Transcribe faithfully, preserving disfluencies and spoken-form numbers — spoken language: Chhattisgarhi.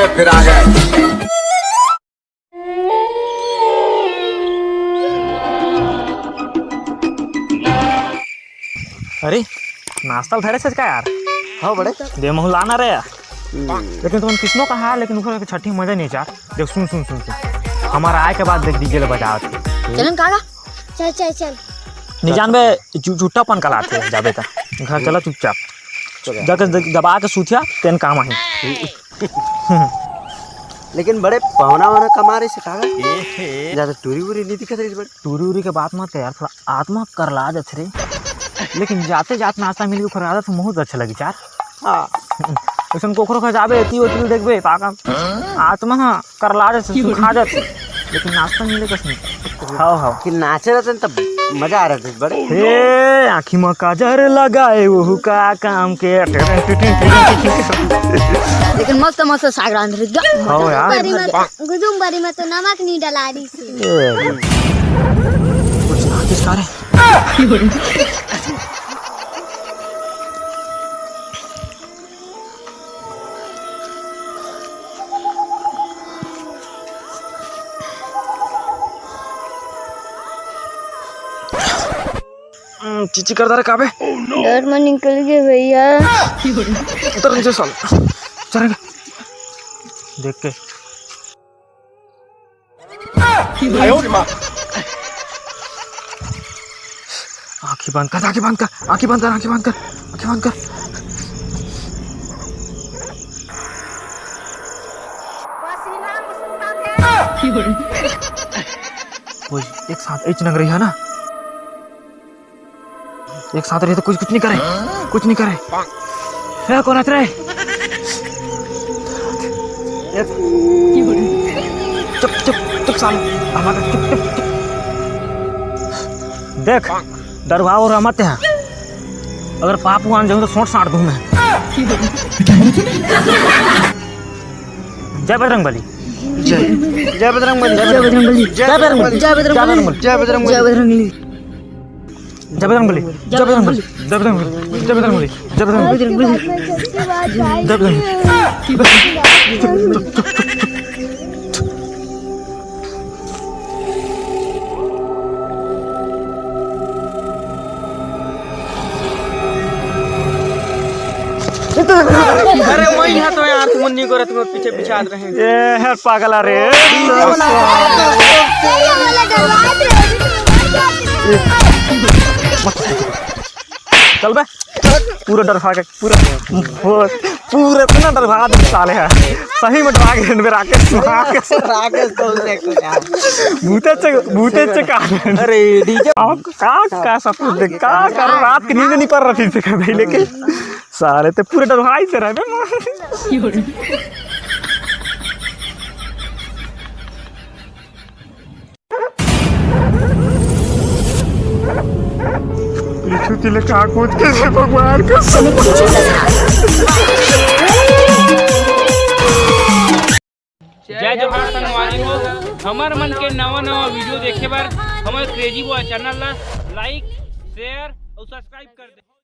फिर आ गए। अरे, नाश्ता ल धरे से का यार? हाँ बड़े। दे महू लाना रे यार। हम्म। लेकिन तुमन किसनो कहा है, लेकिन ओकर छट्ठी मजा नहीं यार। देख, सुन, सुन, सुन, सुन। हमारा आए के बाद देख, डीजे ले बजावत हे। चलन काका? चल, चल, चल। नहीं जानबे, चु-, चुट्टापन कलात हे, जाबे त। घर चला चुपचाप। चल। जाके द-, दबा के सूतिया, तेन काम आही। लेकिन बड़े पवना वना कमा रही से काका? ए हे। ज्यादा टूरी वूरी नहीं दिखत रही बड़े। टूरी वूरी के बात मत कर यार, थोड़ा आत्मा करला जात रे। लेकिन जाते जात नाश्ता मिल के ओकर आदत बहुत अच्छा लगी यार। हाँ। अइसन कोखरो खा जाबे, एती ओती देखबे, पाका आत्मा हा करला जात, सुखा जात। लेकिन नाश्ता मिले कस नहीं। हाँ, हाँ। कि नाचे रहते न तब मजा आ रहते बड़े। हे, आँखी में काजर लगाए, वो का काम के। लेकिन मस्त मस्त साग रांध रही। हाँ यार। गुदुम बारी में तो नमक नहीं डला रही से। ए, कुछ ना, किस कारण? हम्म, चीची कर दे रे काबे। डर में निकल गए भैया। उतर नीचे साल। चल रे। देख के। आँखी बंद कर, आँखी बंद कर, आँखी बंद कर, आँखी बंद कर, आँखी बंद कर। ओए, एक साथ एच नंग रही है ना? एक साथ रहे तो कुछ, कुछ नहीं करे, कुछ नहीं करे। ए, कौन हस रे? चुप, चुप, चुप साले, हमारा चुप, चुप, चुप। देख, डरवाओ रे मत है। अगर पाप हुआ जाऊँ तो सोट साट दूँ मैं। जय बजरंग बली। जय, जय बजरंग बली। जय बजरंग बली। जय बजरंग बली। जय बजरंग बली। जय बजरंग बली। जय बजरंग बली। जय बजरंग बली। जय बजरंग बली। जय बजरंग बली। जय बजरंग बली। जय बजरंग बली। जय बजरंग बली। अरे, वही है तो यार, तुम नहीं करे, तुम्हें पीछे पीछे आते रहे। ए, हर पागल, अरे। चल बे, पूरा डरवा के, पूरा, पूरा इतना डरवा दे साले है। सही में डरवा के, राकेश, राकेश। राकेश तो उसने कुछ यार। भूते से, भूते से का? अरे, डीजे। का, का, का सब कुछ देख, का, का, रात की नींद नहीं पड़ रही थी कभी, लेकिन साले तो पूरे डरवाई से रहे बे। पीछू तिले का कूद के से भगवान का। जय जोहार संगवारी हो, हमर मन के नवा नवा वीडियो देखे बर हमर क्रेजी बॉय चैनल ला like, share और subscribe कर दे।